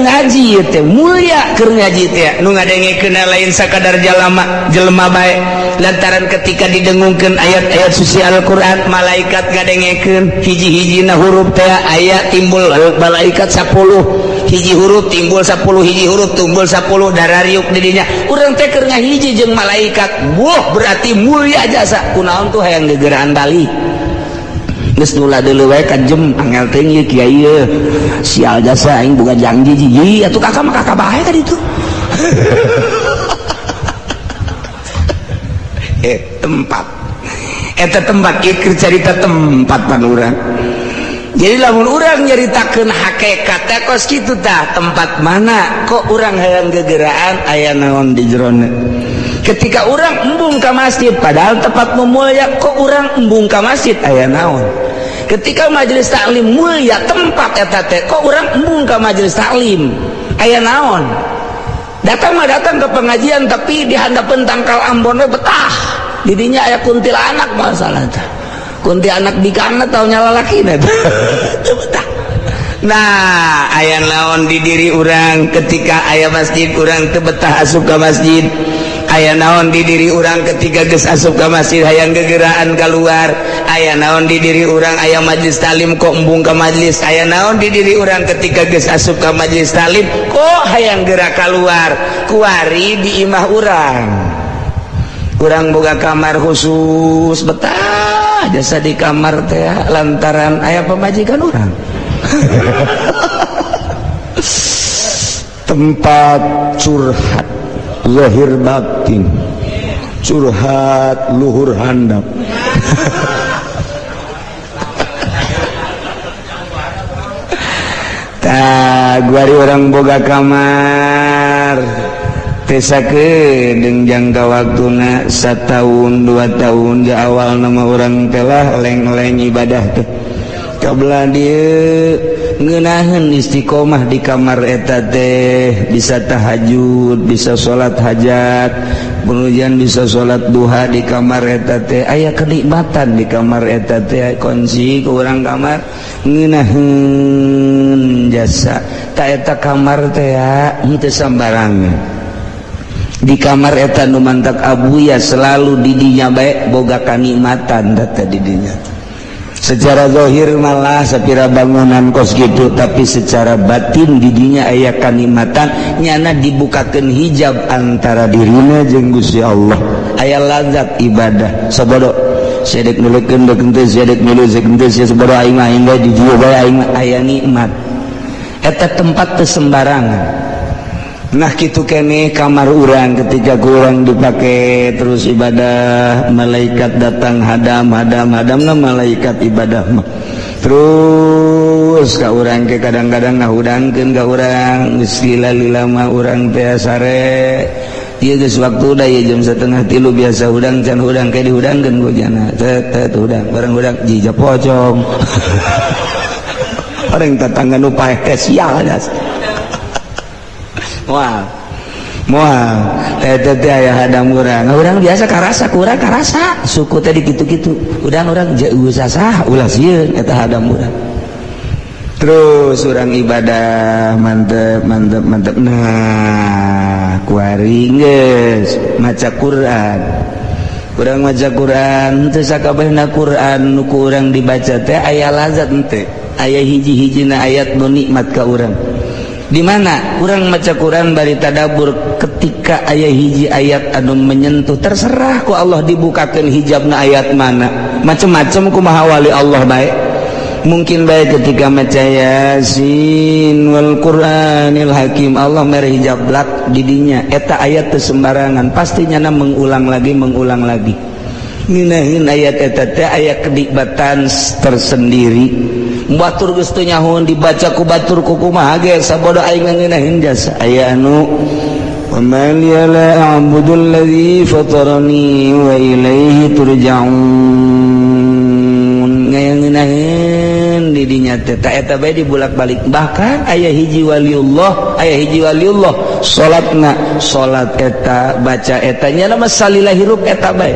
ngaji teh mulia, keur ngaji teh nu ngadengekeun lain sakadar jalama jelema bae, lantaran ketika didengungkeun ayat-ayat suci Al-Qur'an malaikat ngadengekeun hiji-hijina huruf teh aya timbul malaikat 10 hiji huruf timbul 10 hiji huruf timbul 10 darariuk di dinya urang teh keur ngahiji jeung malaikat. Wah, berarti mulia jasa. Kunaon tuh hayang gegeraan balik geus nula deuleu wae kajem angel teh ieu kiai ieu sial jasa aing boga janji ji atuh kakak mah kakak bae ka ditu. Tempat eta tempat ieu keur carita tempat pan urang. Jadi lamun urang nyaritakeun hakikat teh kos kitu tah, tempat mana kok urang hayang gegeraan aya naon di jerona. Ketika urang embung ka masjid padahal tempat mulia, kok urang embung ka masjid aya naon. Ketika majelis taklim mulia tempat eta teh, kok urang embung ka majelis taklim aya naon. Datang mah datang ke pengajian tapi di handapeun tangkal ambon we betah didinya aya kuntilanak masalah teh. Kuntilanak bikana tau nyala lalakina teu betah. Nah, aya naon di diri urang ketika aya masjid urang teu betah asup ka masjid. Aya naon di diri urang ketika geus asup ka masjid hayang gegeraan keluar. Aya naon di diri urang aya majelis taklim kok embung ka majelis. Aya naon di diri urang ketika geus asup ka majelis taklim kok hayang gerak keluar. Kuari di imah urang. Urang boga kamar khusus betah jasa di kamar teh lantaran aya pamajikan urang. Tempat curhat zahir batin, curhat luhur handap. Tah guari urang boga kamar teh sakedeung jangka waktuna satahun 2 tahun di awal nama urang teh lah leng-leng ibadah teh. Kabla dieu ngeunaheun istiqomah di kamar eta teh, bisa tahajud, bisa salat hajat, kemudian bisa salat duha di kamar eta teh, aya kenikmatan di kamar eta teh, kunci ke urang kamar ngeunaheun jasa. Ta eta kamar teh henteu sambarangan. Di kamar eta nu mantak abuya selalu di dinya bae boga kanikmatan teh di dinya. Secara zahir malah sapira bangunan kos gitu, tapi secara batin didinya aya kanikmatan nyana dibukakeun hijab antara dirina jeung Gusti Allah. Aya lazat ibadah sabodo sedek nuleukeun deuk henteu sedek nuleukeun deuk henteu sabodo aing mah aing bae di dieu bae aing mah aya nikmat. Eta tempat teu sembarangan. Nah kitu keneh kamar urang ketika kurang dipakai terus ibadah, malaikat datang hadam hadam hadam na malaikat ibadah mah. Terus ka urang ke kadang-kadang ngahudangkeun ka urang geus lila-lila mah urang teh sare. Ieu geus waktu da ieu jam 2:30 biasa hudang can hudang ke dihudangkeun ku jana. Teh teh hudang bareng hudang jija pocong. Orang tetangga nu paeh teh sial jas. Moal moal teh teh aya hadam urang. Urang biasa karasa kurang karasa suku teh dikitu-kitu. Udang urang jauh sasah ulah sieun eta hadam urang. Terus urang ibadah mantep mantep mantep. Nah, kuari geus maca Quran. Urang maca Quran teu sakabehna Quran nu ku urang dibaca teh aya lazat henteu. Aya hiji-hijina ayat nu nikmat ka urang. Di mana urang maca Quran bari tadabbur ketika aya hiji ayat anu menyentuh, terserah ku Allah dibukakeun hijabna ayat mana, macem-macem kumaha wali Allah bae. Mungkin bae ketika maca Yasin wal Qur'anil Hakim Allah mere hijab blak di dinya eta ayat teu sembarangan, pasti nyana mengulang lagi mengulang lagi. Ngeunaheun ayat eta teh aya kenikmatan tersendiri. Batur geus teu nyahoeun dibaca ku batur ku kumaha ge sabodo aing ngeunaheun jasa. Aya anu wa ma liya la a'budu allazi fatarani wa ilaihi turja'un. Ngeunaheun di dinya teh ta eta bae dibulak-balik. Bahkan aya hiji waliullah, aya hiji waliullah salatna salat eta baca eta nya mah salila hirup eta bae.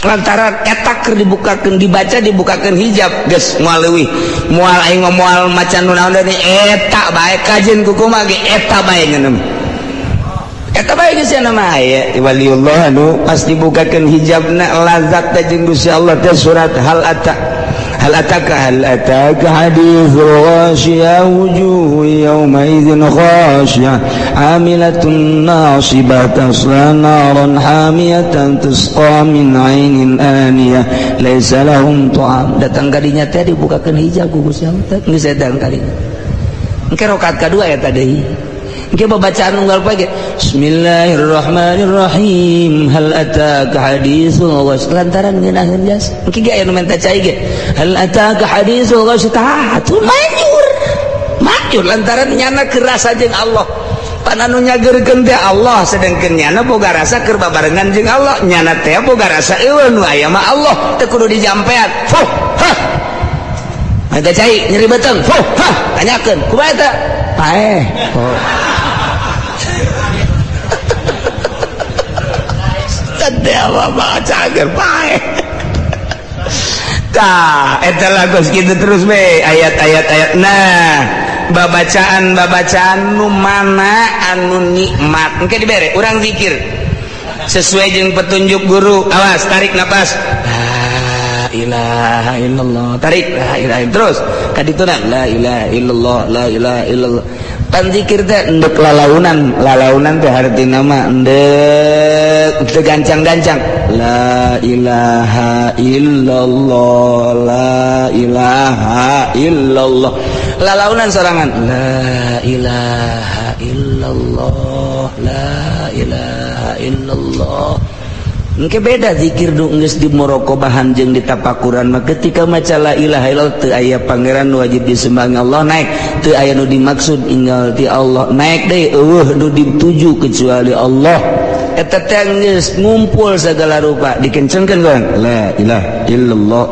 Lantaran eta keur dibukakeun, dibaca, dibukakeun hijab, geus moal leuwih, moal aing mah, moal macan nu naon deui, eta bae kajeun ku kumaha ge eta bae ngeuneuh, eta bae geus nama aya waliullah anu pas dibukakeun hijabna lazat teh jeung Gusti Allah teh. Surat Hal Ata, hal ataka, hal ataka hadithul ghashiyah, wujuhu yawma idzin khashiyah, amilatun nasibah, tasla naran hamiyatan, tusqa min ainin aniyah, laisa lahum ta'am. Datang kadinya teh dibukakeun hijab ku Gusti Allah teh, geus datang kadinya. Engke rakaat kadua eta deui, engke babacaan unggal poe ge Bismillahirrahmanirrahim, hal ataka haditsul ghasy, lantaran ngeunaheun jas. Engke ge aya nu menta cai ge, hal ataka haditsul ghasy, tah atuh manjur manjur, lantaran nyana keur rasa jeung Allah. Pan anu nyageurkeun teh Allah, sedangkeun nyana boga rasa keur babarengan jeung Allah. Nyana teh boga rasa eueuh nu aya mah Allah, teu kudu dijampean. Fuh hah, menta cai nyeri beuteung, fuh hah, tanyakeun kumaha eta paeh. Oh, apa cager paeh. Tah eta lagu gitu terus be ayat-ayat ayat. Nah, babacaan babacaan nu mana anu nikmat engke dibere urang zikir sesuai jeung petunjuk guru. Awas, tarik napas, la ilaha illallah, tarik, la ilaha, terus kadituna la ilaha illallah, la ilaha illallah. Pan zikir teh endek lalaunan, lalaunan teh hartina mah endek teu gancang-gancang, la ilaha illallah, la ilaha illallah, lalaunan sorangan, la ilaha illallah, la ilaha illallah. Engke beda zikir nu geus di muraqabahan jeung di tapakuran mah. Ketika maca la ilaha illallah, teu aya pangeran wajib disembah Allah, naik, teu aya nu dimaksud inggal ti Allah, naik deui, eueuh nu dituju kecuali Allah. Eta teh geus ngumpul segala rupa, dikencengkeun kan la ilaha illallah,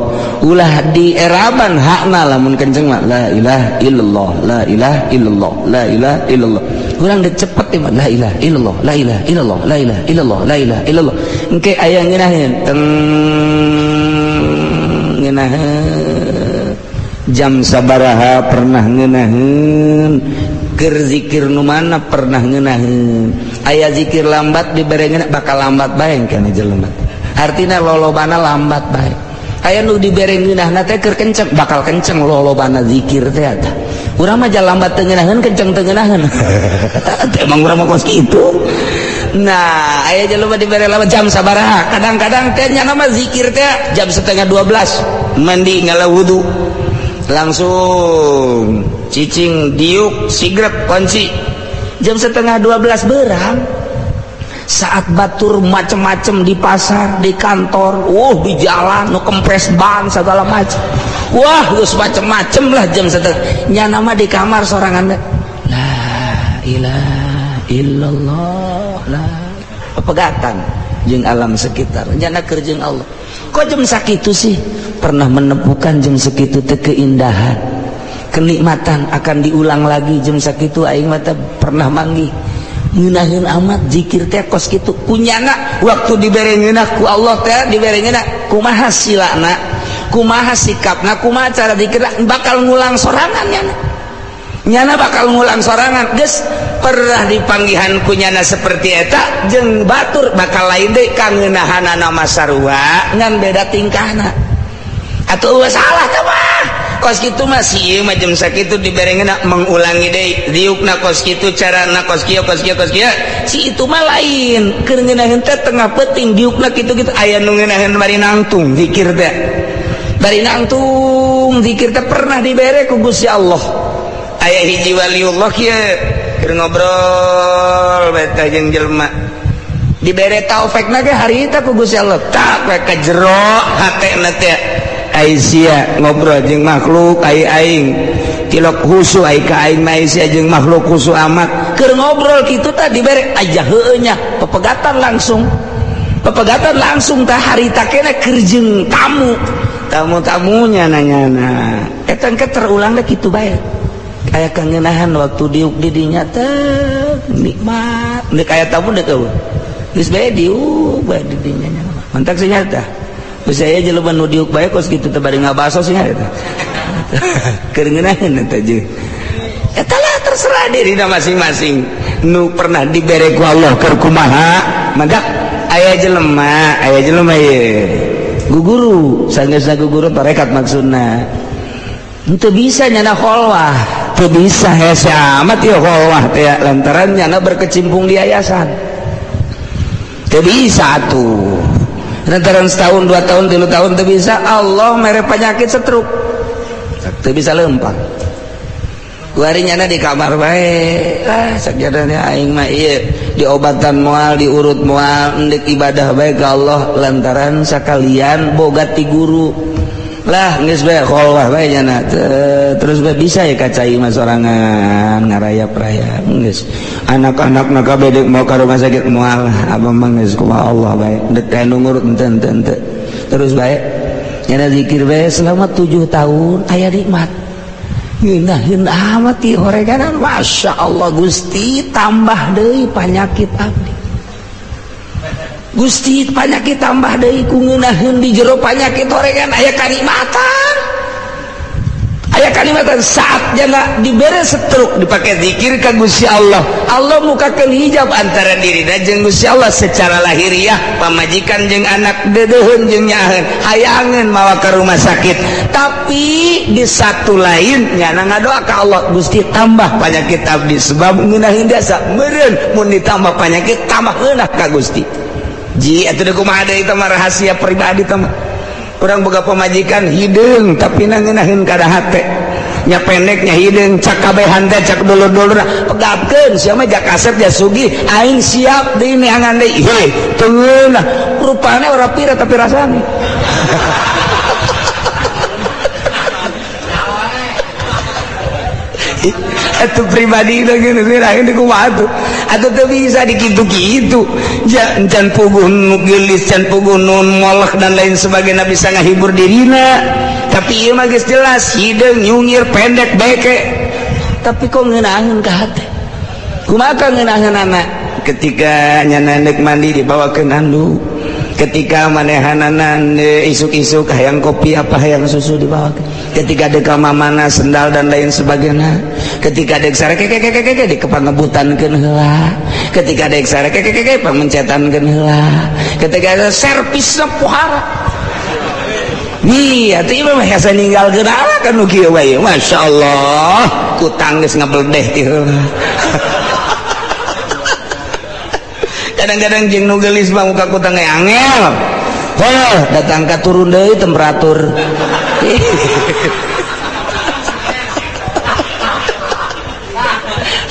ulah dieraban hakna. Lamun kenceng mah la ilaha illallah, la ilaha illallah, la ilaha illallah. Kurang cepet ya, la ilaha illallah, la ilaha illallah, la ilaha illallah, la ilaha illallah. Engke aya ngeunaheun teng ngeunaheun jam sabaraha, pernah ngeunaheun keur zikir nu mana, pernah ngeunaheun aya zikir lambat dibere ngeunah, bakal lambat bae kana jelema, artina lolobana lambat bae. Aya nu dibere ngeunahna teh keur kenceng, bakal kenceng lolobana zikir teh. Eta urang mah lambat teu ngeunaheun, kenceng teu ngeunaheun, emang urang mah kos kitu. Nah, aya jelema dibere lama jam sabaraha, kadang-kadang teh nya nama zikir teh jam 11.30, mandi, ngala wudu, langsung cicing, diuk sigrep kunci, jam 11.30 berang, saat batur macem-macem di pasar, di kantor, di jalan, nu kempes ban segala macem, wah, geus macem-macem lah. Jam setengah nya nama di kamar sorangan, la ilaha illallah, la pegatan jeung alam sekitar, nyana keur jeung Allah. Kok jam sakitu sih pernah menemukan jam segitu teh keindahan, kenikmatan akan diulang lagi jam sakitu? Aing mah pernah manggih ngeunaheun amat zikir teh kos kitu kunyana. Waktu dibere ngeunah ku Allah teh, dibere ngeunah, kumaha silana, kumaha sikapna, kumaha cara zikir, bakal ngulang sorangan nyana, nyana bakal ngulang sorangan. Geus pernah dipanggihan kunyana seperti eta jeung batur bakal lain deui kangeunahanana mah, sarua ngan beda tingkahna. Atau salah teh mah, kos kitu mah si ieu mah jam sakitu dibere ngeunah mengulangi deui diukna kos kitu, carana kos kieu, kos kieu, kos kieu. Si itu mah lain, keur ngeunaheun teh tengah peuting diukna kitu-kitu. Aya nu ngeunaheun bari nangtung zikir teh, bari nangtung zikir teh pernah dibere ku Gusti Allah. Aya hiji waliullah kieu keur ngobrol bae jeung jelema, dibere taufik ge harita ku Gusti Allah, tak we ka jero hatena teh, ai sia ngobrol jeung makhluk, ai aing tilok husu, ai ka aing mah sia jeung makhluk husu amat. Keur ngobrol kitu tah dibere aja heueuh nya, pepegatan langsung, pepegatan langsung tah harita kena keur jeung tamu, tamu-tamunya nanya. Nah, eta engke terulang deh kitu bae, aya kangenahan waktu diuk di dinya teh nikmat. Deuk aya tamu, deuk eueuh, geus bae diuk bae di dinya. Mantak senyata Bisa aya jelema nu diuk bae kos kitu teh bari ngabaso sih eta. Keur ngeunaheun eta jeung. Eta lah terserah dirina masing-masing. Nu pernah dibere ku Allah keur kumaha, mantap aya jelema ieu. Guguru, sanggeusna guguru tarekat maksudna. Henteu bisa nyana kholwah, teu bisa hese amat ieu kholwah teh lantaran nyana berkecimpung di yayasan. Teu bisa tuh. Lantaran setahun, 2 tahun, 3 tahun teu bisa, Allah mere penyakit stroke. Teu bisa lempang. Kuari nyana di kamar bae. Ah, sakjadana aing mah ieu diobatan moal, diurut moal, endek ibadah bae ka Allah lantaran sakalian boga ti guru. Lah geus bae kholwah bae nyana. Terus bae bisa ya ka cai mah sorangan ngarayap-rayap geus. Anak-anak na kabeh deuk mau ka rumah sakit moal, abah mah geus kumaha Allah bae. Dek nu ngurut henteu henteu henteu. Terus bae nyana zikir bae selama 7 tahun aya nikmat. Ngeunaheun amat ieu horeganan, Masya Allah Gusti tambah deui panyakit abdi. Gusti panyakit tambah deui ku ngeunaheun di jero panyakit horegan aya kanikmatan. Aya kanikmatan saat jana dibere stroke dipake zikir ka Gusti Allah. Allah mukakeun hijab antara dirina jeung Gusti Allah secara lahiriah, pamajikan jeung anak deudeuheun jeung nyaaheun, hayangeun mawa ka rumah sakit. Tapi di satu lain nyana ngadoa ka Allah, Gusti tambah panyakit abdi sebab ngeunaheun jasa meureun mun ditambah panyakit tambah ngeunah ka Gusti. Ji atuh deui kumaha deui eta mah rahasia pribadi teh mah. Urang boga pamajikan hideung tapi na ngeunaheun kada hate. Nya pendeknya hideung cak kabehan teh cak dulur-dulurna pegapkeun sia mah jak kasep ja sugih aing siap deui neangan deui. Heuh teu ngeunah rupane ora pira tapi rasane. Atuh pribadi teh geus ngeunaheun deui kumaha atuh. Atuh teu bisa dikitu-kitu. Can puguh nu geulis, can puguh nu molek dan lain sebagainya bisa ngahibur dirina. Tapi ieu mah geus jelas hideung nyungir pendek beke. Tapi kok ngeunaheun ka hate. Kumaha ka ngeunaheunana? Ketika nyana neuk mandi dibawakeun anduk. Ketika manehanana isuk-isuk hayang kopi apa hayang susu dibawakeun. Ketika dek ka mamana sendal dan lain sebagainya. Ketika dek sare kekekekeke di kepangebutankeun heula. Ketika dek sare kekekeke pamencetankeun heula. Ketika servisna pohara. Nih, atuh ieu mah hese ninggalkeun ala kan nu kieu bae. Masyaallah, kutang geus ngabeledeh ti heula. Kadang-kadang jeung nu geulis mah muka kutang ge angel. Heuh, datang ka turun deui temperatur.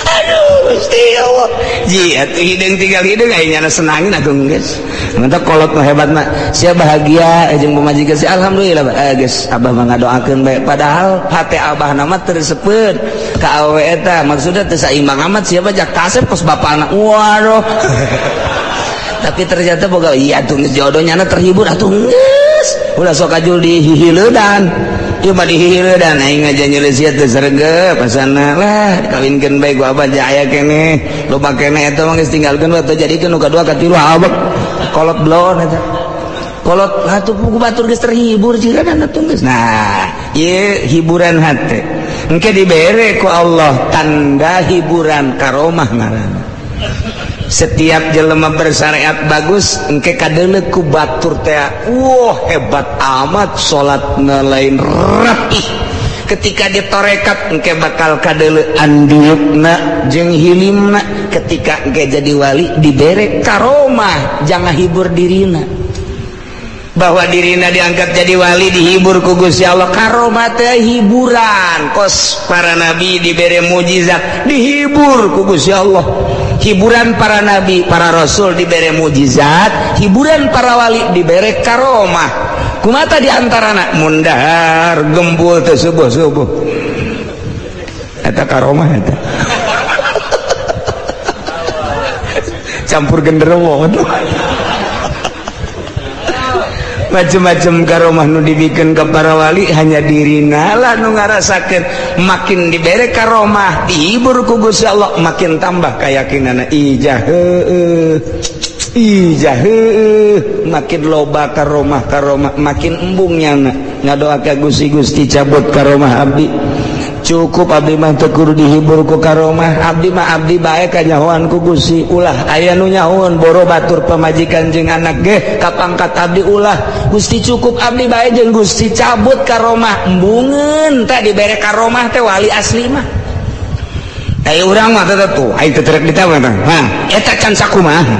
Aduh, Gusti Allah. Ji, atuh hideung tinggal hideung aya nyana senangin atuh geus. Mantap kolot mah hebat mah. Sia bahagia jeung pamajikan sia alhamdulillah geus abah mah ngadoakeun bae. Padahal hate abah na mah teu reseupeun ka awewe eta. Maksudna teu saimbang amat sia mah jak kasep kos bapana. Waduh. Tapi ternyata boga iya atuh geus jodoh nyana terhibur atuh geus. Ulah sok kajul dihihileudan. Ieu mah dihihileudan aing aja nyeuleus sia teu sregep pasana lah kawinkeun bae ku abah ja aya keneh. Loba keneh eta mah geus tinggalkeun we teu jadikeun nu kadua katilu abek. Kolot blon eta. Kolot atuh pugu batur geus terhibur jiran atuh geus. Nah, ieu hiburan hate. Engke dibere ku Allah tanda hiburan karomah ngaranna. Setiap jelema bersyariat bagus engke kadeuleu ku batur teh. Wah, hebat amat salatna lain rapih. Ketika ditorekat engke bakal kadeuleu andiukna jeung hilimna. Ketika engke jadi wali dibere karomah jangan hibur dirina. Bahwa dirina diangkat jadi wali dihibur ku Gusti Allah. Karomah teh hiburan. Kos para nabi dibere mujizat dihibur ku Gusti Allah. Hiburan para nabi, para rasul dibere mujizat, hiburan para wali dibere karomah. Kumata di antarana mundahar gembul teh subuh-subuh. Eta karomah eta. Campur genderuwo. Macem-macem karomah nu dibikin ke para wali hanya dirina lah nu ngarasakeun. Makin dibere karomah dihibur ku Gusti Allah makin tambah keyakinanna. Ijah heueuh. Ih jaheuh, makin loba karomah karomah makin embungnya ngadoa ka Gusti. Gusti, cabut karomah abdi, cukup. Abdi mah teu kudu dihibur ku karomah. Abdi mah abdi bae kanyahoan ku Gusti. Ulah aya nu nyahoan, boro batur pamajikan jeung anak ge ka pangkat abdi ulah. Gusti, cukup abdi bae jeung Gusti, cabut karomah. Embungeun teh dibere karomah teh wali asli mah. Ai urang mah teh tuh, ai teu terek ditawar teh. Hah, eta can sakumaha,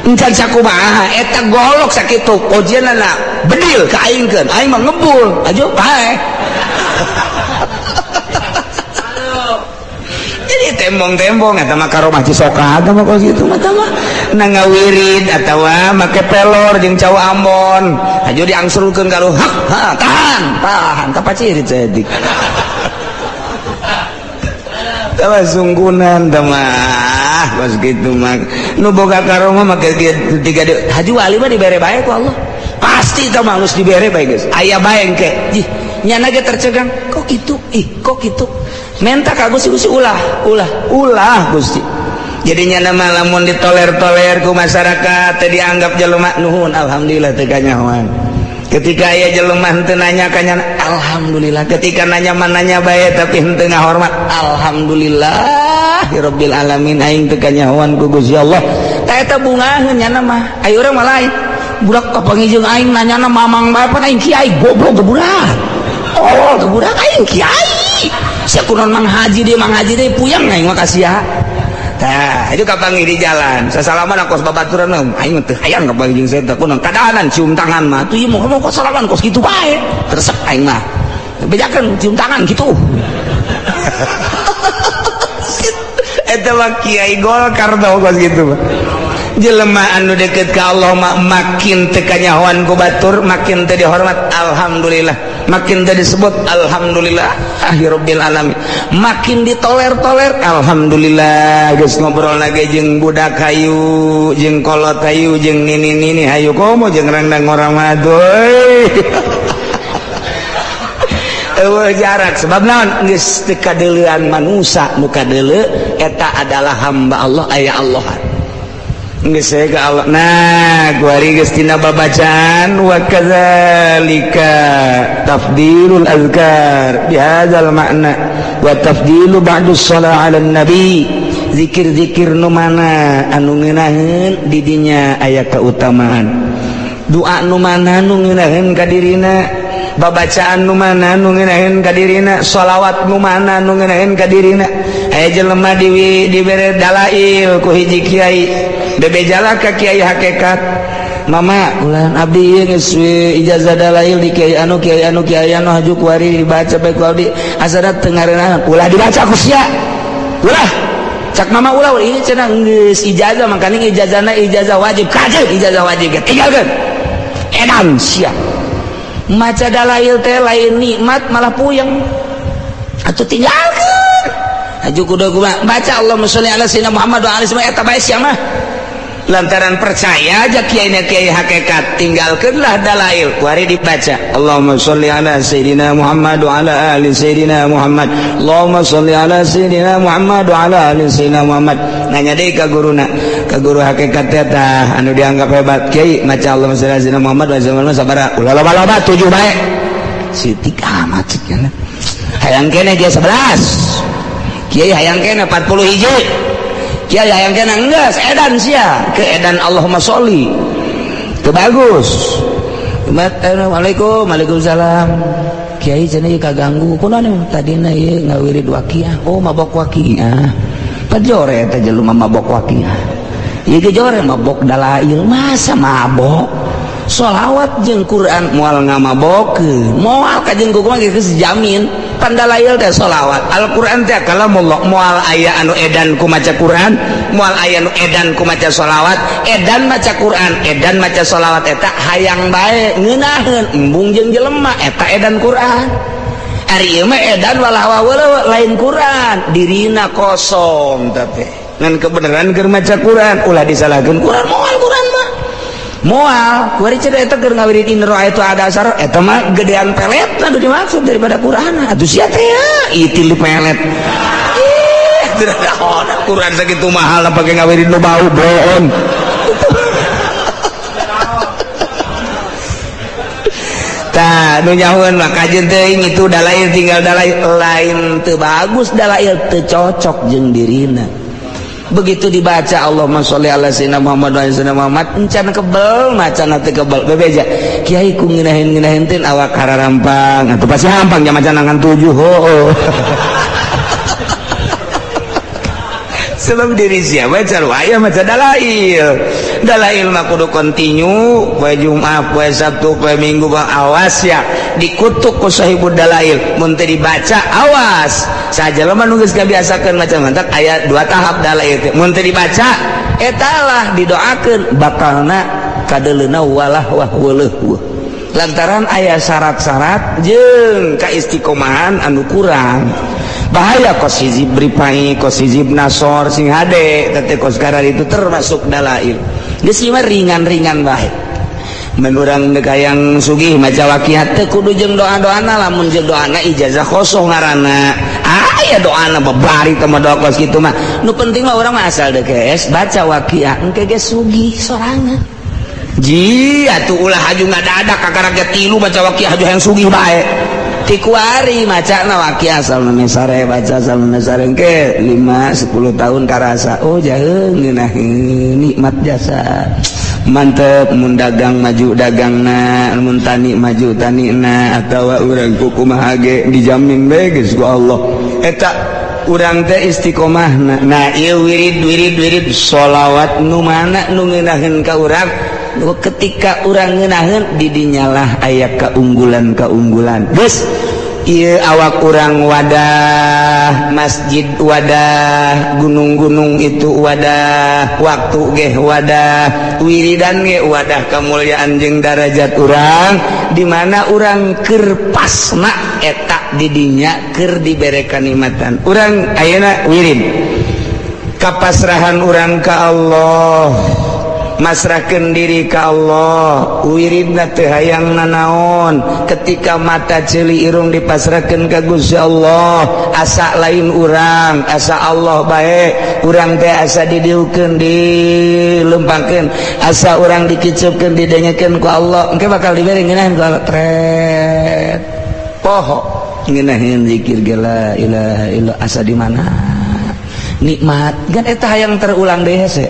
encan sakumaha. Eta golok sakitu ojeunana, bedil ka aingkeun, aing mah ngebul aja bae. Jadi tembong-tembong eta mah karomah Cisoka eta mah, kos kitu mah mah na ngawirid atawa make pelor jeung cau Ambon aja diangsurkeun ka hak ha, tahan tahan kapacirit saeutik. Tawa sunggunan mah kos kitu mah. Nu boga karomah make tiga haji wali mah dibere bae ku Allah pasti. Tah mah geus dibere bae, geus aya bae engke. Ih, nyana ge tercegang, kok gitu? Ih, kok gitu? Menta ka Gusti, Gusti, ulah ulah ulah Gusti. Jadi nyana mah lamun ditoler-toler ku masyarakat teh dianggap jelema, nuhun, alhamdulillah teu kanyahoan. Ketika aya jelema henteu nanya ka nyana, alhamdulillah. Ketika nanya mah nanya bae tapi henteu ngahormat, alhamdulillah rabbil alamin, aing teu kanyahoan ku Gusti Allah. Tah eta bungaheun nyana mah. Ayo, urang mah lain, budak kapanggih jeung aing nanyana mamang bae, pan aing kiai, goblok ge budak. Oh, ge budak, aing kiai sia, kunaon mang haji deui, mang haji deui, puyang aing mah ka sia. Tah, itu kapanggih di jalan sasalaman kos babaturan, aing mah teu hayang kapanggih jeung saya. Kunaon kadahanan cium tangan mah tuh, ieu mau ngomong kos salaman kos kitu bae, resep aing mah bejakeun cium tangan gitu. Eta mah kiai Golkar tau kos kitu mah. Jelema anu deket ka Allah mah makin teu kanyahoan ku batur, makin teu dihormat, alhamdulillah. Makin teu disebut, alhamdulillah rabbil alamin. Makin ditoler-toler, alhamdulillah. Geus ngobrol lagi jeung budak hayu, jeung kolot hayu, jeung nini-nini hayu, komo jeung randang orang mah. Eueuh jarak, sebab naon? Geus teu kadeuleuan manusa, nu kadeuleu eta adalah hamba Allah, aya Allah geus ke Allah. Nah, kuari geus tina babacaan wa kadzalika tafdilul azkar bihadzal makna wa tafdilu ba'du shalah 'ala nabi. Zikir-zikir nu mana anu ngeunaheun, di dinya aya keutamaan. Doa nu mana nu ngeunaheun ka dirina, babacaan nu mana nu ngeunaheun ka dirina, sholawat nu mana nu ngeunaheun ka dirina. Aya jelema di dibere dalail ku hiji kiai, bebejala ka kiai hakikat, "Mama, ulah, abdi ieu geus ijazah dalail di kiai anu, kiai anu, kiai anu, haju kuari dibaca bae ku abdi, asana teu ngareunah." "Ulah dibaca ku sia, ulah." Cak mama, "Ulah, ini cenah geus ijazah, makanya ijazahna ijazah wajib." Kajeun ijazah wajib ge tinggalkeun, edan sia. Maca dalail teh lain nikmat, malah puyeng atuh, tinggalkeun. Haju kudu kumaha? Baca Allahumma sholli ala sayyidina Muhammad wa alihi, eta bae sia mah. Lantaran percaya aja kiai kiai hakikat, tinggalkanlah dalail, kuari dibaca Allahumma sholli ala sayyidina Muhammad wa ala ali sayyidina Muhammad, Allahumma sholli ala sayyidina Muhammad wa ala ali sayyidina Muhammad. Nanya deui ka guruna, ka guru hakikat eta anu dianggap hebat, "Kiai, maca Allahumma sholli ala sayyidina Muhammad wa ala sabaraha?" "Ulah loba-loba, 7 bae." Sitik amat cik, hayang kene dia 11, kiai, hayang kene 40 hiji, kiai, hayang kene. Enggeus, edan sia ke edan Allahumma sholli teu bagus. "Assalamualaikum." "Waalaikumsalam, kiai." Cenah ieu kaganggu. "Kunaon tadina?" "Ieu ngawirid waqiah." "Oh, mabok waqiah." Pajore eta jelema mabok waqiah, ieu ge jore mabok dalail. Masa mabok sholawat jeung Quran? Moal ngamabokeun, moal kajeng kumaha geus jamin. Pandalail teh sholawat, Al-Quran teh kalamullah, moal aya anu edan ku maca Quran, moal aya anu edan ku maca sholawat. Edan maca Quran, edan maca sholawat, eta hayang bae ngeunaheun, embung jeung jelema, eta edan Quran. Ari ieu mah edan walah lain Quran, dirina kosong, tapi ngan kebenaran keur maca Quran. Ulah disalahkeun Quran, moal Quran mah moal. Kuari cenah eta keur ngawirid in itu ada asar, eta mah gedean pelet nu dimaksud daripada Quran. Atuh sia teh ya itil di pelet. Ih, tidak ada Quran sakitu mahal pake ngawirid nu bau boon. Tah, nu nyahoeun mah kajeun teuing itu dalail, tinggal dalail. Lain teu bagus dalail, teu cocok jeung dirina. Begitu dibaca Allahumma sholli ala sayyidina Muhammad wa ala sayyidina Muhammad, encan kebel macana teu kebel. Bebeja kiai ku ngeunaheun-ngeunaheun teh awak hararampang atuh, pasti hampang jam macan ngan tujuh. Oh, sebab diri siapa aya maca dalail. Dalail mah kudu kontinu poe Jumat, poe Sabtu, poe Minggu. Bang, awas ya, dikutuk ku sahibud dalail mun teu dibaca. Awas saja mah nu geus kabiasakeun maca. Mantak aya dua tahap dalail teh. Mun teu dibaca, eta lah didoakeun bakalna kadeleuna walah wah weuleuh, lantaran aya syarat-syarat jeung kaistiqomahan anu kurang. Bahaya kos hizib ripai, kos hizib nasor, sing hade tete kos karar. Itu termasuk dalail. Geus mah ringan-ringan bae. Mun urang deuk hayang sugih, maca waqiat teu kudu jeung doa-doana. Lamun jeung doana, ijazah kosong ngaranna. Aya doana babari teh mah, doa kos kitu mah. Nu penting mah urang mah asal deuk baca waqiah, engke ge sugih sorangan. Ji atuh ulah haju ngadadak kakara ge tilu maca waqiah haju hayang sugih bae. Tikuari maca na waqiah asal sare, baca asal sare ke 5 10 tahun karasa, oh jaheung ngeunaheun nikmat jasa, mantep. Mun dagang maju dagangna, mun tani maju tanina, atawa urang kukumaha ge dijamin bae geus ku Allah. Eta urang teh istiqomahna. Nah, ieu wirid wirid wirid sholawat nu mana nu ngeunaheun ka urang? Ketika urang ngeunaheun, didinyalah aya keunggulan-keunggulan. Geus ieu awak urang wadah, masjid wadah, gunung-gunung itu wadah, waktu geh wadah, wiridan ge wadah kemuliaan jeung darajat urang. Di mana urang keur pasna, eta didinya keur dibere kanikmatan. Urang ayeuna wirid kapasrahan urang ka Allah, masrahkeun diri ka Allah, wiridna teu hayang nanaon. Ketika mata ceuli irung dipasrahkeun ka Gusti Allah, asa lain urang, asa Allah bae. Urang teh asa didiukeun, dilempangkeun, asa urang dikiceupkeun, didengekeun ku Allah. Engke bakal dibere ngeunaheun ku Allah. Tret poho ngeunaheun zikir ge, la ilaha illallah, asa di mana nikmat kan. Eta hayang terulang deui, hese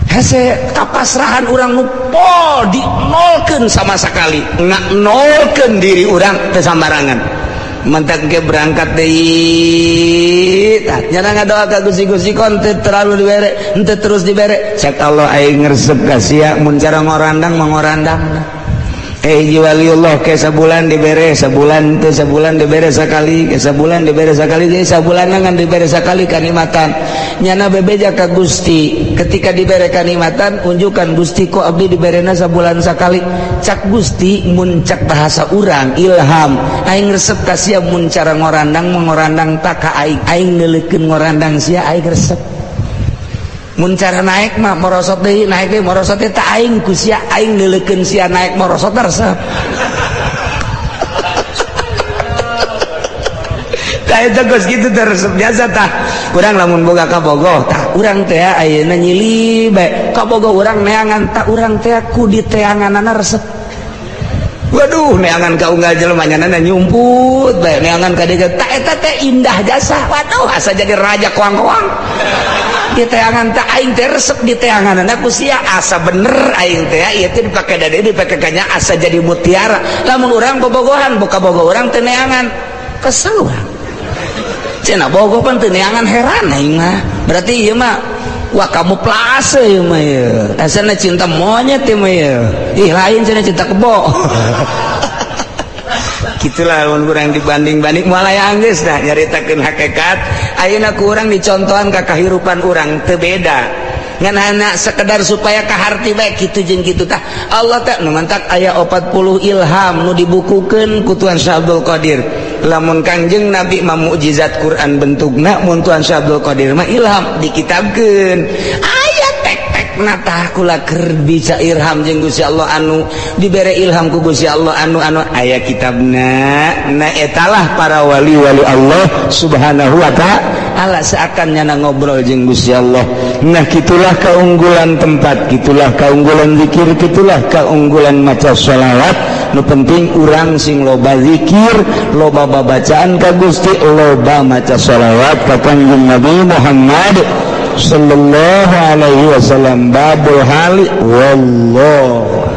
hese kapasrahan urang nu pol, dinolkeun sama sekali, nolkeun diri urang teu sambarangan. Mentak ke berangkat deui, tah nyana ngadoa ka Gusti, Gusti kon teu terlalu dibere, henteu terus dibere. Cek Allah, aing ngresep ka sia mun cara ngorandang mangorandang. Hiji waliullah ke sabulan dibere, sabulan teu, sabulan dibere sakali, ke sabulan dibere sakali, jadi sabulan ngan dibere sakali kanikmatan. Nyana bebeja ka Gusti ketika dibere kanikmatan, unjukan, "Gusti, kok abdi diberena sabulan sakali?" Cak Gusti, mun cak bahasa urang ilham, aing resep ka sia mun cara ngorandang mengorandang tak ka aing, aing neuleukeun ngorandang sia, aing resep. Mun cara naik mah merosot deui, naik deui, merosot deui, tak aing ku sia, aing neuleukeun sia naik merosot resep. Tah, eta geus kitu teh resep biasa. Tah, urang lamun boga kabogoh, tah urang teh ayeuna nyili bae kabogoh urang neangan, tah urang teh ku diteanganana resep. Waduh, neangan ka unggal jelema nyanana nyumput bae, neangan ka dieu, tah eta teh indah jasa. Waduh, asa jadi raja koang-koang di teangan. Tak aing teh resep di teangan ku sia, asa bener aing teh ieu teh dipake dade, dipake kanya, asa jadi mutiara. Lamun urang bobogohan boka bogo urang teu neangan, kesel urang. Cenah bogo pan teu neangan, heran aing mah. Berarti ieu mah wah kamu plase ieu mah, ieu asana cinta monyet ieu mah ieu. Ih, lain cenah, cinta kebo. Gitulah lamun kurang dibanding-banding moal aya geus. Dah nyaritakeun hakikat ayeuna ku urang dicontohan ka kahirupan urang teu beda, ngan hanya sekedar supaya kaharti bae kitu jeung kitu. Tah, Allah teh nu mantak aya 40 ilham nu dibukukeun ku Tuhan Syekh Abdul Qadir. Lamun Kangjeng Nabi mah mukjizat Quran bentukna, mun Tuhan Syekh Abdul Qadir mah ilham dikitabkeun. Aya tek tek Praktekna tah kula keur bisa ilham jeung Gusti Allah, anu dibere ilham ku Gusti Allah, anu anu aya kitabna. Nah, etalah para wali-wali Allah Subhanahu wa Ta'ala, seakan nyana ngobrol jeung Gusti Allah. Nah, gitulah keunggulan tempat, gitulah keunggulan zikir, gitulah keunggulan maca sholawat. Nu penting urang sing loba zikir, loba babacaan ka Gusti, loba maca sholawat ka Kanjeng Nabi Muhammad sallallahu alaihi wasallam. Babul hali, wallah.